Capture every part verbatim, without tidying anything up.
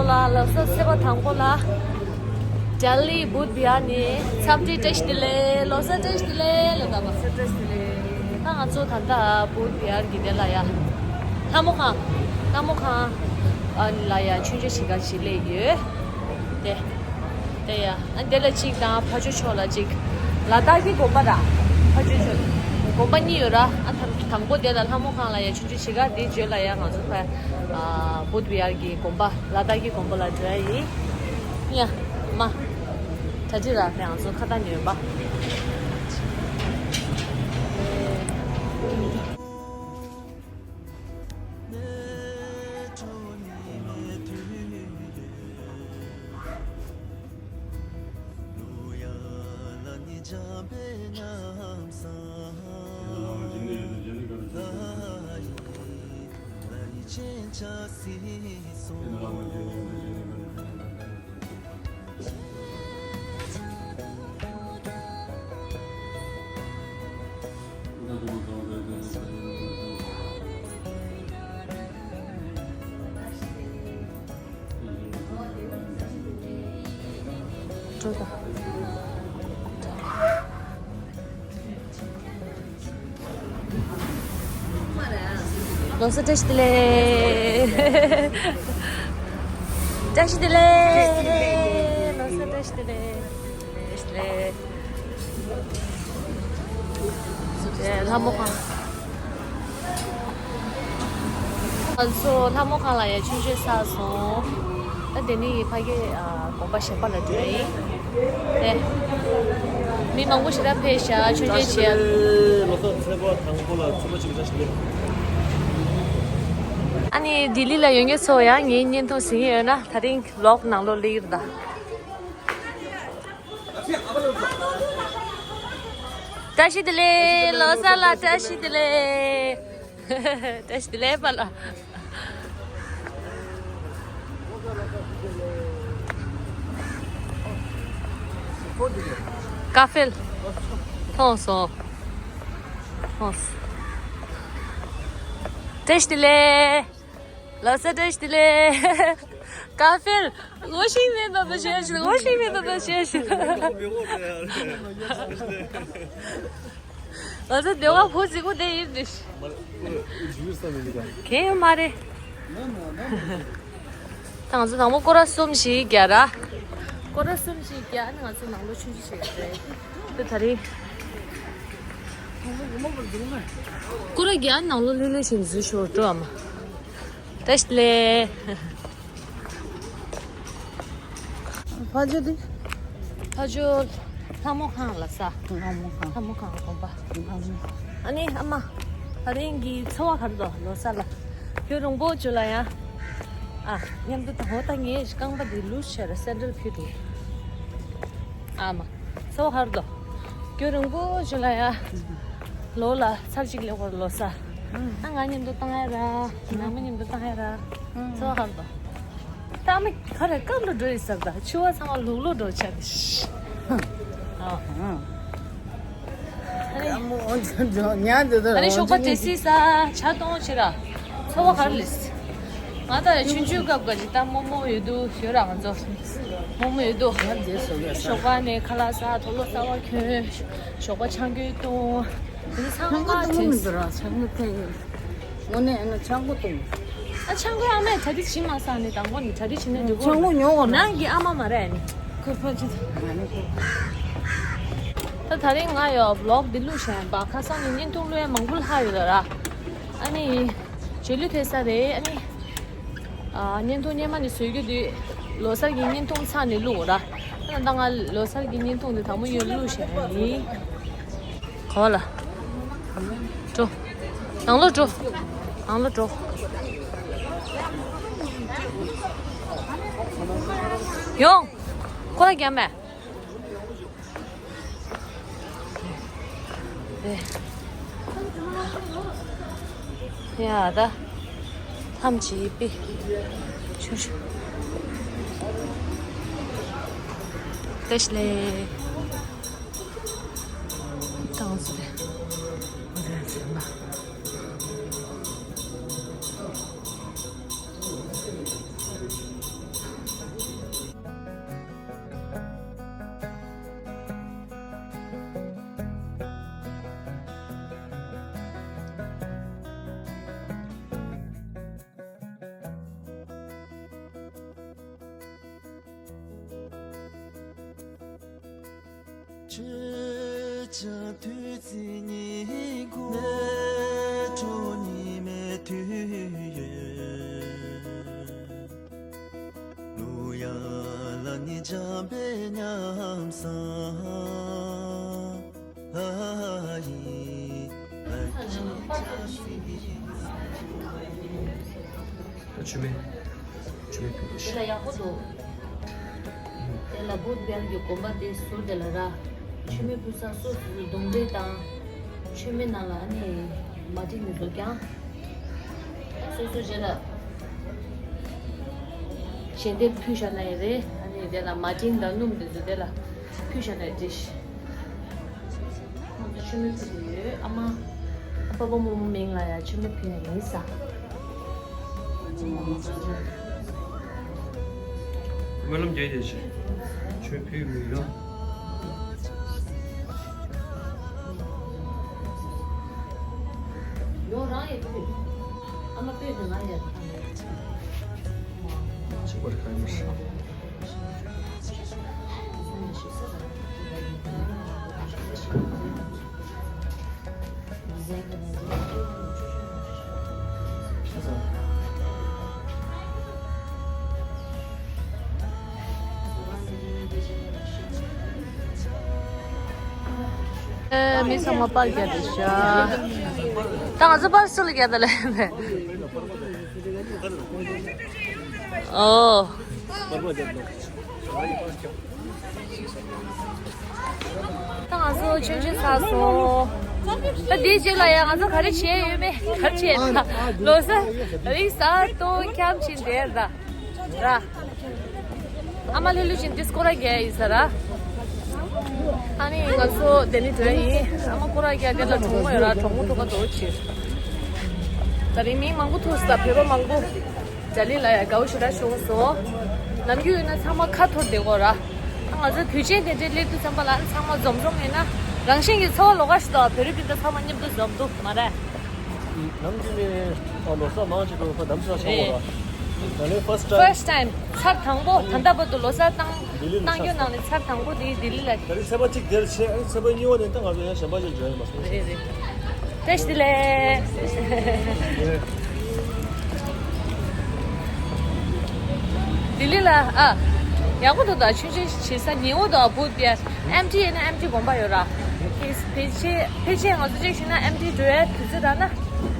ལ་ལོ་གསར་ཚེས་པ་དང་པོ་ལ། ལྡི་ལི་བུདྡྷ་བི་ཧར་ནས་འཚམས་འདྲི་བཀྲ་ཤིས་བདེ་ལེགས། ལོ་གསར་བཀྲ་ཤིས་བདེ་ལེགས་ལ་ད་བ། ད་ང་ཚོ་ད་ལྟ་བུདྡྷ་བི་ཧར་གྱི་དེ་ལ་ཡ། ལྷ་མོ་ཁང་། ལྷ་མོ་ཁང་ཨ་ལ་ཡ་མཆོད་མཇལ་བྱེད་ག་ཅིག་སླེབས་ཡོད། དེ། དེ་ཡ། ཨ་དེ་ལ་གཅིག་དང་ཕ་ཇོ་ཕྱོགས་ལ་གཅིག་ལ་དྭགས་ཀྱི་དགོན་པ་ར། ཕ་ཇོ་ཕྱོགས། དགོན་པ་གཉིས་ཡོད་ར། ཨ་ཐ་དང་པོ་དེ་ལ་ལྷ་མོ་ཁང་ལ་ཡ་ཆུང་ཆུང་བྱེད་ག་དེ་བརྗོད་ལ་ཡ་ང་ཚོ་ཕ། ཨ་བུདྡྷ་བི་ཧར་གྱི་དགོན་པ། ལ་དྭགས་ཀྱི་དགོན་པ་ལ་འགྲོ་ཡ་ཡིན། ཡ། མ། གྲ་སྒྲིག་ར་དེ་ང་ཚོ་ཁ་ཏ་ཉོན་པ། འགྲོ་དང་། ལོ་གསར་བཀྲ་ཤིས་བདེ་ལེགས། བཀྲ་ཤིས་བདེ་ལེགས། ལོ་གསར་བཀྲ་ཤིས་བདེ་ལེགས། བཀྲ་ཤིས་བདེ་ལེགས། ལྷ་མོ་ཁང་། ང་ཚོ་ལྷ་མོ་ཁང་ལ་ཡ་ཆུང་ཆུང་ཚར་སོང་། ད་དེ་ནས་ཕ་གི་ཨ་དགོན་པ་གཞན་པ་ལ་འགྲོ་ཡ་ཡིན། དེ། མི་མང་པོ་ཞེ་དྲག་ཕེབས་ཤག་མཆོད་མཇལ་བྱེད་ཡ། ལོ་གསར་ཚེས་པ་དང་པོ་ལ་ཚོད་མ་ཅིག་བཀྲ་ཤིས་བདེ་ལེགས། ཨ་ནི་ལྡི་ལི་ལ་ཡོད་མཁན་ཚོ་ཡང་ངའི་བརྙན་ཐུང་གཟིགས་ཀྱི་ཡོད་ན་དེ་རིང་ལོག་ནང་ལོགས་སླེབས་ཀྱི་རེད་ད། བཀྲ་ཤིས་བདེ་ལེགས། ལོ་གསར་ལ་བཀྲ་ཤིས་བདེ་ལེགས། བཀྲ་ཤིས་བདེ་ལེགས་པཱ་ལགས། ཀ་ཧྥེལ། མཐོང་སོང་། མཐོང་སོང་། བཀྲ་ཤིས་བདེ་ལེགས། ལོ་གསར་བཀྲ་ཤིས་བདེ་ལེགས། ཀ་ཧྥེལ། ངོ་ཤེས་མེད་པ་པ་བྱས་ཤིག་ངོ་ཤེས་མེད་པ་པ་བྱས་ཤིག་ང་ཚོ་སྡེ་བ་བུ་གཟིགས་པོ་དེ་ཡིན་ཏེ། གང་ཡོད་མ་རེད། ད་ང་ཚོ་དང་པོ་སྐོར་ར་གསུམ་ཞིག་རྒྱག་ར། སྐོར་ར་གསུམ་ཞིག་རྒྱག་ནས་ང་ཚོ་ནང་ལོགས་ཆུང་ཆུང་ཞིག་རེད། དེ་ད་རེད། སྐོར་ར་རྒྱག་ནང་ལོགས་ལྷོད་ལྷོད་བྱས་འཛུལ་ཤོག་འགྲོ་ཨ་མ། བཀྲ་ཤིས་བདེ་ལེགས། ཕ་ཇོ་འདི། ཕ་ཇོ་ལྷ་མོ་ཁང་ལ་ས། ལྷ་མོ་ཁང་། ལྷ་མོ་ཁང་དགོན་པ། ལྷ་མོ། ཨ་ནི་ཨ་མ། ད་རིང་གི་འཚོ་བ་ག་རེ་འདུག་ལོ་གསར་ལ། ཁྱོད་རོང་པོ་ཇོ་ལ་ཡ། ཨ། མཉམ་དུ་དང་པོ་ད་ངས་རྐང་པ་འདི་ལུས་བྱས་ར་སེན་ཌལ་ཕུད་དེ། ཨ་མ། འཚོ་བ་ག་རེ་འདུག་ཁྱོད་རོང་པོ་ཇོ་ལ་ཡ། ལོ་ལ་ཚར་གཅིག་སླེབས་པ་རེད་ལོ་གསར། ཨ་ང་མཉམ་དུ་བཏང་ཡ་ར། ནང་མི་མཉམ་དུ་བཏང་ཡ་ར། འཚོ་བ་ག་རེ་འདུག་ད་མི་ག་རེ་སྐམ་རུ་འགྲོ་ཡི་ཟེར་ད་ཆུ་བ་ཚང་མ་ལུག་ལུག་འགྲོ་ཆགས་ཏེ། ཨ། ཨ་ནི་ཞོགས་པ་དེ་སྲིད་ས་ཇ་གཏོང་བྱེད་ར། འཚོ་བ་ག་རེ་ལས། ང་ད་ཆུང་ཆུང་སྐབས་ག་ཅིག་ད་རྨོ་མོ་ཡོད་དུས་ཡོད་ར་ང་ཚོ། རྨོ་མོ་ཡོད་དུས། ཞོགས་པ་ནས་ཁ་ལག་ཟ་དུག་ལོག་གསར་པ་གྱོན། ཞོགས་པ་ཆང་སྐོལ་བཏུང་། དེ་ཚོ་ཚང་མ་ཆང་སྐོལ་བཏུང་མི་འདུག་ར་ཆང་སྐོལ་བཏུང་། དངོས་གནས་ཨ་ན་ཆང་སྐོལ་བཏུང་། ཨ་ཆང་སྐོལ་ཨ་མས་གྲ་སྒྲིག་བྱེད་མ་སོང་ནི་དང་པོ་ནས་གྲ་སྒྲིག་བྱེད་ནས་འགྲོ་གི་ཆང་སྐོལ་ཉོ་བ་ར། ནང་གི་ཨ་མ་མ་རེད་ཨ་ནི། ཁོ་ཕ་ཆེ། ད་ད་རིང་ང་ཡོད་བི་ལོག་འདི་བླུགས་བཞག་ཡིན་པ་ཁ་སང་ནས་བརྙན་ཐུང་བླུགས་ཡ་མང་པོ་ལྷག་ཡོད་ལ་ར། ཨ་ནི། རྗེས་ལུས་ཐེབས་ས་རེད་ཨ་ནི། ཨ་བརྙན་ཐུང་སྔོན་མ་ནས་བཟོ་རྒྱུ་དུས་ལོ་གསར་གྱི་བརྙན་ཐུང་ཚར་ནས་བླུགས་ར། ད་ང་ལོ་གསར་གྱི་བརྙན་ཐུང་དེ་དང་པོ་ཡོད་བླུགས་བཞག་ཡིན། ག་བ་ལ། འགྲོ། ནང་ལོགས་འགྲོ། ནང་ལོགས་འགྲོ། ཡོང་། ཁོ་ར་རྒྱབ་མེད། ཡ་ད། ཐམས་ཅད་པི། ཆུ་ཆུ། བཀྲ་ཤིས་བདེ་ལེགས། ཏང་སི་རེད། འོ་རེད་ཟེར་ན། ཆོས་ཀྱང་ཐུགས་བརྩེ་ཉིད་ཀུན་ནས་གྲོལ་ཉིད་མེད་དུས་ཡོད། ཀླུ་ཡ་ལ་ནི་འཇམ་པའི་ཉམས་སམ་ཨ་ཡིན། ཆུ་མེ། ཆུ་མེ་ཕུལ་དེ་ལ་ཡག་པོ་འདུག་དེ་ལ་བུད་བྷེལ་གྱི་དགོན་པ་དེ་ཟུར་དེ་ལ་ར། ཆུ་མེ་ཕུལ་ས་སོ་སོ་སོ་གདོང་འདྲེ་དང་། ཆུ་མེ་ནང་ལ་ཨ་ནི་མ་ཏིན་ནི་བཟོ་ཀྱང་། སོ་སོ་རྗེས་ལ། ཞལ་འདེབས་ཕུལ་བཞག་ན་ཡི་རེད། ཨ་ནི་དེ་ལ་མ་ཏིན་དང་སྣུམ་དེ་ཚོ་དེ་ལ་ཕུལ་བཞག་ན་ཡི་འགྲིག་ང་ཚོ་ཆུ་མེ་ཕུལ་དུ་ཡོད། ཨ་མ། ཨ་པ་པ་མོ་མོ་མིང་ལ་ཡ་ཆུ་མེ་ཕུལ་ཡ་ཡིན་ས། སྨོན་ལམ་རྒྱག་རྒྱག་བྱས། ཆུ་མེ་ཕུལ་མི་ཡོང་། ཡོ་རང་ཡི་ཕུལ། ཨ་མ་ཕུལ་དུ་ང་ཡ། ཆུ་བར་ཁ་ཡོང་ས། ཨེ། མི་ཚང་མ་པར་རྒྱག་དེ་ཤ། ད་ང་ཚོ་པར་སུ་ལ་རྒྱག་ད་ལེ་མེད། ཨོ། ད་ང་ཚོ་ཆུང་ཆུང་ཚར་སོང་། ད་དེའི་རྗེས་ལ་ཡང་ང་ཚོ་ག་རེ་བྱས་ཡོད་མེད། ག་རེ་བྱས་ད། ལོ་གསར་རིག་གསར་གཏོང་འཁྱམ་ཕྱིན་བསྡད་ད། ར། ཨ་མ་ལྷོད་ལྷོད་བཞིན་ཏིས་སྐོར་ར་རྒྱག་ཡིན་ས་ར། ཨ་ནི་ང་ཚོ་དེ་ནི་འགྲོ་ཡ་ཡིན། ཨ་མ་སྐོར་ར་རྒྱག་དེ་ལ་གྲོགས་མོ་ཡོད་ར། གྲོགས་མོ་ཐུག་ག་འགྲོ་ཕྱིར། ད་རིང་མི་མང་པོ་ཐུག་ས། བོད་པ་མང་པོ་ལྡི་ལི་ལ་ཡ་དགའ་བོ་ཞེ་དྲག་བྱུང་སོང་། ནམ་རྒྱུན་ཡིན་ན་ཚང་མ་ཁ་འཐོར་བསྡད་ཀྱི་ཡོད་ར། ད་ང་ཚོ་དུས་ཆེན་དེ་འདྲའི་སླེབས་དུས་ཙམ་པ་ལ་ཚང་མ་འཛོམས་འཛོམས་ཡིན་ན་རང་བཞིན་གྱིས་ཚོར་བ་ལོགས་ཀ་ཞིག་འདུག་བོད་རིགས་སྤུན་ཟླ་ཚང་མ་མཉམ་དུ་འཛོམས་འདུག་མ་རེད། ནམ་རྒྱུན་ནས་ཨ་ལོ་གསར་མང་ཆེ་བོད་ཁ་གདམ་ས་ཤོག་ར། ད་ནི་first time། First time། ཚར་དང་པོ། ད་ལྟ་བར་དུ་ལོ་གསར་བཏང་ལྡི་ལི་ལ་བཏང་རྒྱུ་ནང་ནས་ཚར་དང་པོ་དེ་ལྡི་ལི་ལ། ད་རེས་ཚེས་པ་གཅིག་དེར་བྱས། ཨ་ནི་ཚེས་པ་གཉིས་པ་ནས་ད་ང་ཚོ་ཡང་གཞན་པ་ཅིག་འཇོན་ཡོད་མ་སོང་། རེད་རེད། བཀྲ་ཤིས་བདེ་ལེགས། ལྡི་ལི་ལ་ཨ། ཡག་པོ་འདུག་ད་ཆུང་ཆུང་བྱེད་ས་ཉེ་བོ་དང་བུད་དེ་ཨེམ་ཊི་ཡིན་ན་ཨེམ་ཊི་དགོན་པ་ཡོད་ར། ཕལ་ཆེར་ཕལ་ཆེར་ང་ཚོ་ཅིག་ཤེས་ན་ཨེམ་ཊི་འགྲོ་ཡ་དུས་ཚོད་རག་ན་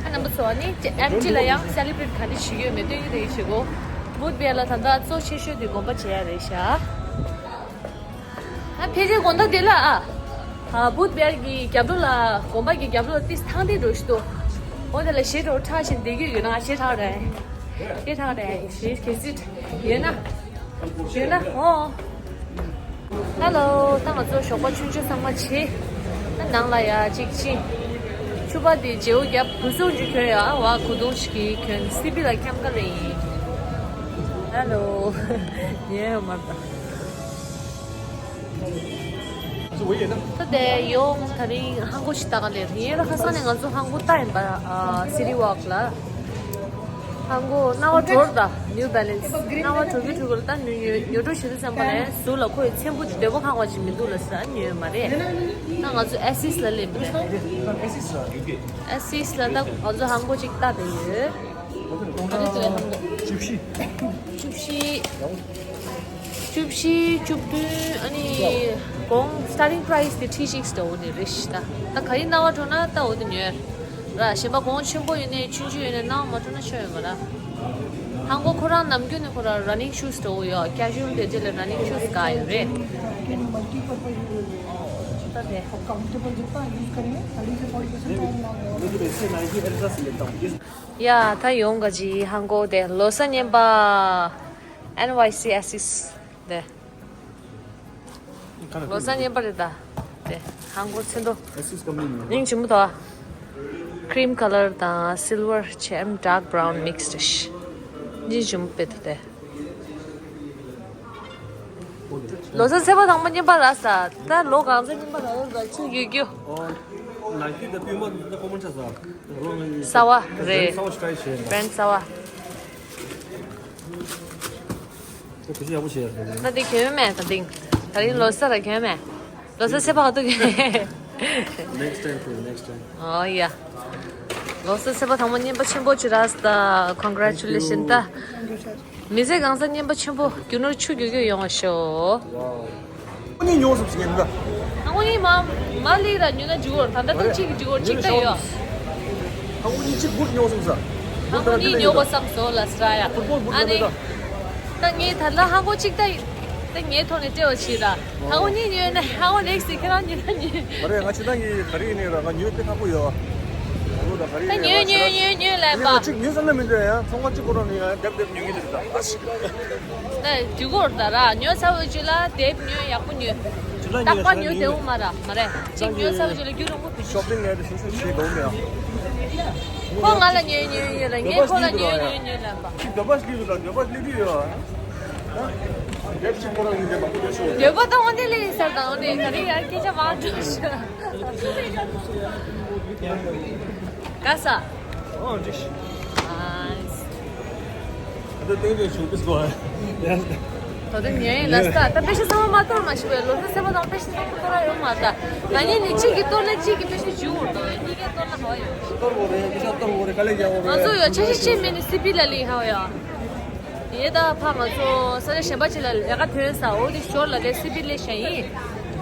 ཨ་རྣམ་པ་ཚོ་ནི་ཨེམ་ཊི་ལ་ཡང་སེ་ལི་བྷི་རེཊ་ག་འདྲ་བྱེད་ཀྱི་ཡོད་མེད་སྟོན་གྱི་རེད་བྱེད་དགོས། བུད་དེ་ལ་ད་ལྟ་གཙོ་ཆེ་ཤོས་དེ་དགོན་པ་བྱེད་ཡ་རེད་ཤག་ཨ་ཕལ་ཆེར་དགོང་དག་འདི་ལ་ཨ། ཨ་བུད་བྷེལ་གྱི་རྒྱབ་ལོགས་ལ་དགོན་པ་གི་རྒྱབ་ལོགས་ཏིས་ཐང་དེ་འགྲོ་ཞིག་འདུག་འོ་དེ་ལ་ཞེ་དྲག་ཁྲག་ཞིག་བསྡད་ཀྱི་ཡོད་ན་ཞེ་དྲག་རེད། ཞེ་དྲག་རེད་ཞེ་གལ་སྲིད་ཡོད་ན། ཡོད་ན་ཨོ། ཧེ་ལོ། ད་ང་ཚོ་ཞོགས་པ་ཆུང་ཆུང་ཚང་མ་བྱེད། ད་ནང་ལ་ཡ་གཅིག་ཕྱིན། ཕྱུ་པ་དེ་བརྗེ་པོ་རྒྱབ་གོས་ཟུང་ཅིག་གྱོན་ཡ་བ་གོས་ཐུང་ཞིག་གྱོན་སི་པི་ལ་འཁྱམ་ག་ལེ་ཡིན། ཧེ་ལོ། ཡེ་མར་ད། ད་དེ་ཡོང་ད་རིང་ཧང་གོ་ཞིག་ལྟ་ག་ལེ་ཡིན། ད་ཁ་སང་ནས་ང་ཚོ་ཧང་གོ་ལྟ་ཡིན་པ། ཨ་སི་ཊི་ཝོག་ལ། ཧང་གོ་རྣ་བ་འགྲོ་ར་ད། ནིའུ་བེ་ལེན་སི་རྣ་བ་འགྲོ་གི་འགྲོ་གི་ལ་ད་ཉོ་ཉོ་ཉོ་འགྲོ་བྱེད་དུས་ཙམ་པ་ལ་གཟུགས་ལ་ཁོའི་ཚེམ་བུ་དེ་འདོད་པ་ཁེངས་པ་ཞིག་མི་འདུག་ལ་ཟེར་ཉོས་ཡོད་མ་རེད། ད་ང་ཚོ་ཨེ་སིས་ལ་སླེབས་འདུག་ཨེ་སིས་ལ་ད་ང་ཚོ་ཧང་གོ་ཅིག་ལྟ་བསྡད་ཡོད། ག་རེ་འདུག་ཧང་གོ། བཅུ་བཞི། བཅུ་བཞི། བཅུ་བཞི་བཅུ་བདུན། ཨ་ནི་གོང་སི་ཊར་ཊིང་པ་རའི་སི་དེ་ཁྲི་སིགས་འདྲ་བོ་ནས་རེད་ཤི་ད། ད་ག་རེ་རྣ་བ་འགྲོ་ན་ད་འོ་དེ་ཉོས། ར་གཞན་པ་གོང་ཆེན་པོ་ཡོད་ནའི་ཆུང་ཆུང་ཡོད་ནའི་རྣ་བ་མ་འགྲོ་ན་ཆོ་ཡོད་མ་ར། ཧང་གོ་ཁོ་རང་ནམ་རྒྱུན་ནས་ཁོ་རང་ར་ནིང་ཤུ་སི་འདྲ་བོ་ཡོད། ཁེ་ཞུ་ཨལ་དེ་འདྲ་ལ་ར་ནིང་ཤུ་སི་དགའ་ཡོད་རེད། ད་དེ། ཡ་ད་ཡོང་ག་ཅི་ཧང་གོ་དེ་ལོ་གསར་རྔན་པ། ཨེན་ཝའི་སི་ཨེ་སིས་དེ། ལོ་གསར་རྔན་པ་རེད་ད། དེ་ཧང་གོ་ཚེ་འདོ། ཨེ་སིས་ཀམ་པ་ནི་ནི། སྙིང་རྗེ་མོ་དོ། ཀྲིམ་ཁ་ལར་དང་སིལ་ཝར་ཆེམ་ཌརྐ་བྷ་རའུན་མིག་སི་རེད་ཤི། སྙིང་རྗེ་མོ་དཔེ་ད་དེ། ལོ་གསར་ཚེས་པ་དང་པོ་རྔན་པ་རག་ས། ད་ལོ་གང་ཚེ་རྔན་པ་རག་ལོ་རག་ཆུ་ཡོད་རྒྱུ། ཨོ། ནང་ཁུལ་དུ་པུས་མོ་འདི་ཁོ་མོ་ཆ་ས། གསར་བ་རེད། གསར་བ་ཞིག་ཊ་རའི་བྱས་ན། བྷེ་རེན་ཌི་གསར་བ། ཁོ་གུས་ཡག་པོ་བྱས་ཡ་རེད། ད་དེ་གྱོན་མེད་ད་དེང་། ད་རིང་ལོ་གསར་ལ་གྱོན་མེད། ལོ་གསར་ཚེས་པ་ག་དུས་ཀྱི། Next time, cool, next time. ཨོ་ཡ། ལོ་གསར་ཚེས་པ་དང་པོ་སྙན་པ་ཆེན་པོ་ཅིག་རག་སོང་ད། Congratulations ད། མི་ཚེ་གང་ས་སྙན་པ་ཆེན་པོ། རྒྱུ་ནོར་ཆུ་རྒྱུས་རྒྱུས་ཡོང་བ་ཤོག་དངོས་གནས་ཉོ་སོང་ཟེར་ངེས་འདུག་ད་དངོས་གནས་མ་མ་ལི་ར་ཉོ་ན་འཇུག་འོར་ད་ལྟ་ད་གཅིག་གི་འཇུག་འོར་གཅིག་ད་ཡོད། ད་དངོས་གནས་གཅིག་བུ་ཉོ་སོང་ཟེར། ད་དངོས་གནས་ཉོ་དགོས་བསམ་སོང་ལ་སྲ་ཡ། ཕུཊ་བོལ་བུ་ཨ་ཉོ་ནི་མེད་ད། ད་ངས་ད་ལྟ་ཧ་གོ་གཅིག་ད་ད་ངའི་ཐོག་ནས་སྤྲད་བ་ཞིག་ར། ཧ་གོ་གཉིས་ཉོས་ན་ཧ་གོ་ལེགས་སི་ཁྱེད་རང་ཉོས་ན་ཉོས། མ་རེད། ང་ཕྱི་ནང་གི་ག་རེ་ཡིན་ནའི་ར་ང་ཉོས་དཔེ་ཁག་པོ་ཡོད། ང་ལོ་ད་ག་རེ་ད་ཡིན་ནའི་ཉོས་ང་ཉོས་ཕྱི་ཉོས་ཉོས་ལབ་ནང་པ། གཅིག་ཉོས་ཙམ་ལ་མི་འདོད་ཡང་ཚོང་ཁང་གཅིག་ཁོ་རང་ནས་ཡང་རྒྱབ་རྒྱབ་ཉོ་གི་འདུག་ད། ཨ་ཤི། ད་དུས་འགོར་ད་ར་ཉོས་ཚར་བའི་རྗེས་ལ་དེབ་ཉོས་ཡག་པོ་ཉོས། ཇུ་ལའི་རྟག་པར་ཉོས་ཉོས་དེ་འོ་མ་ར་མ་རེད། གཅིག་ཉོས་ཚར་བའི་རྗེས་ལ་རྒྱུ་རིང་པོ་བུད་ཤོག་ཤོ་པིང་ལས་དེ་སོ་སོ་བྱེད་དགོས་མེད་ཨ། ཁོ་ང་ལ་ཉོས་ཉོས་ཉོས་ལ་ངས་ཁོ་ལ་ཉོས་ཉོས་ཉོས་ལབ་པ། འདོད་པ་སླེབས་འདུག་ད། འདོད་པ་སླེབས་ཀྱི་ཡོད་ཨ། འདོད་པ་ད་འོ་དེ་ལས་ཡིན་ས་དང་འོ་དེ་ག་རེ་ཡང་སྐད་ཆ་མང་དྲགས་ཤག་ག་ས། ཨོ་འགྲིག་ཨ་ད་ཏན་ཏན་བྱུང་དུས་སྐོར། ད་དུང་ཉན་ཡིན་ལ་ས་ད་པེ་ཤ་ཚང་མ་མ་གཏོར་མ་ཤི་བའི་ལོ་ས་སེ་བ་དང་པེ་ཤ་ཚང་མ་གཏོར་ཡ་ཡོད་མ་ད། ང་གཉིས་ནི་གཅིག་གིས་གཏོར་ན་གཅིག་གིས་པེ་ཤ་འཇུ་འོང་དང་གཉིས་ཀས་གཏོར་ན་ཧ་ཡོད། གཏོར་དགོས་རེད། པེ་ཤ་གཏོར་དགོས་རེད། དཀའ་ལས་རྒྱག་དགོས་རེད། ང་ཚོ་ཡོད་ཆ་ཤས་ཆེ་མེད་ནི་སི་པི་ལ་ལི་ཧ་ཡོད། ཡེ་ད་ཕ་ང་ཚོ་ས་ཆ་གཞན་པ་ཅིག་ལ་ལས་ཀ་ཐོན་ས་འོ་དེ་ཞོར་ལ་ལས་སི་པི་ལས་ཤ་ཡིན།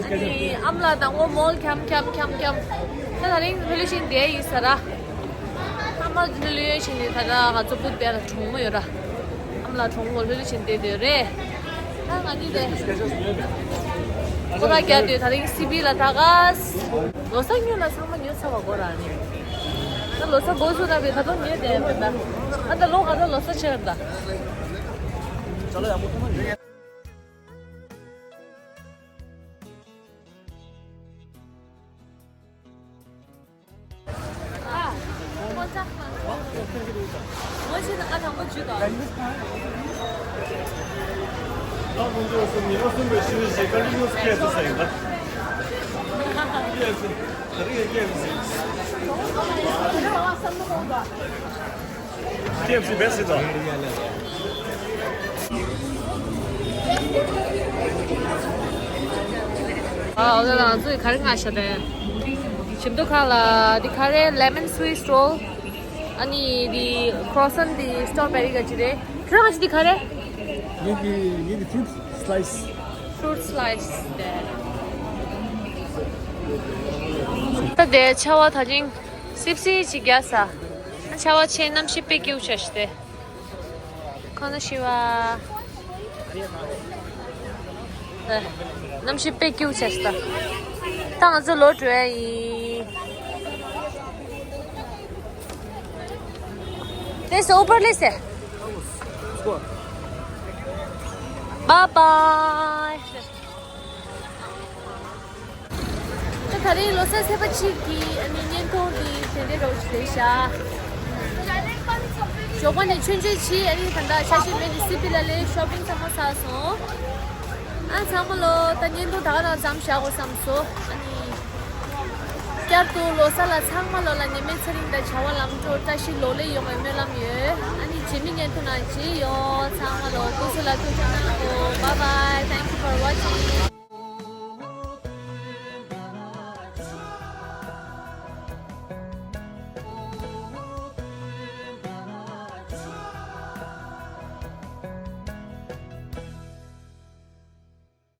ཨ་ནི་ཨམ་ལགས་དང་ངོ་མོལ་འཁྱམ་འཁྱམ་འཁྱམ་འཁྱམ། ད་ད་རིང་ལྷོད་ལྷོད་བཞིན་བསྡད་ཡིན་ས་ར། ཨ་མ་ལྷོད་ལྷོད་བཞིན་ནི་ད་ད་ང་ཚོ་བུ་དཔེ་ལ་གྲོང་མོ་ཡོད་ར། ཨམ་ལགས་གྲོང་མོ་ལྷོད་ལྷོད་བཞིན་བསྡད་སྡོད་རེད། ད་ང་གཉིས་དེ་ཁོ་ར་རྒྱ་དུས་ད་རིང་སི་པི་ལ་ད་ག་ལོ་གསར་ཉོ་ལ་ཚང་མ་ཉོ་ཚར་བ་གོ་ར་ནི། ད་ལོ་གསར་འགོ་བཙུགས་ན་བས་ད་དུང་ཉོས་བསྡད་མེད་ད། ཨ་ད་ལོ་ག་ད་ལོ་གསར་ཆེ་ར་ད། ཁེ་ཨེཕ་སི་བེ་སི་དང་། ཨ་འོ་ད་ང་ཚོས་ག་རེ་མངགས་ཤག་དེ། ཞིམ་མདོག་ཁ་ལ་འདི་ག་རེ། ལེ་མོན་སུའི་ཊི་རོལ། ཨ་ནི་འདི་ཁྲོ་སན་འདི་སི་ཊོ་བེ་རི་ག་ཅི་རེད། ཁྱོད་རང་ག་ཅི་འདི་ག་རེ། ངེད་ཀྱི་ངེད་ཀྱི་ཕུ་རུཊ་སི་ལའི་སི། ཕུ་རུཊ་སི་ལའི་སི་དེ། ད་དེ་ཆར་པ་ད་ཅིང་སིབ་སིབ་ཅིག་རྒྱག་ས། ཆར་པ་ཆེ་གནམ་གཤིས་དཔེ་སྐྱིད་པོ་ཆགས་ཤག་དེ། ཁོ་ན་ཤི་བ། ཨེ། གནམ་གཤིས་དཔེ་སྐྱིད་པོ་ཆགས་ཤག་ད། ད་ང་ཚོ་ལོག་འགྲོ་ཡ་ཡིན། དེ་སོ་པར་ལེ་སེ། Bye bye. ད་ད་རེས་ལོ་གསར་ཚེས་པ་གཅིག་གི་ཨ་ནི་བརྙན་ཐུང་འདི་དེ་འདྲའི་རོགས་ཞིག་རེད་ཤག་ཞོགས་པ་ནས་ཆུང་ཆུང་ཕྱིན། ཨ་ནི་ད་ལྟ་ཆ་ཤས་མེད་ནས་སི་པི་ལ་ལས་ཤོ་པིང་ཚང་མ་ཚར་སོང་། ཨ་ཚང་མ་ལོ་ད་བརྙན་ཐུང་ད་ག་རང་མཚམས་བཞག་དགོས་བསམ་སོང་། ཨ་ནི་བསྐྱར་དུ་ལོ་གསར་ལ་ཚང་མ་ལོ་ལ་ཉི་མའི་ཚེ་རིང་དང་བྱ་བ་ལམ་འགྲོ་བཀྲ་ཤིས་ལོ་ལེགས་ཡོང་བའི་སྨོན་ལམ་ཡོད། ཨ་ནི་རྗེས་མའི་བརྙན་ཐུང་ནང་མཇལ་ཡོང་། ཚང་མ་ལོ་ཐུགས་རྗེ་ཆེ་ལ་ཐུགས་རྗེ་གནང་གོ Bye bye. Thank you for watching.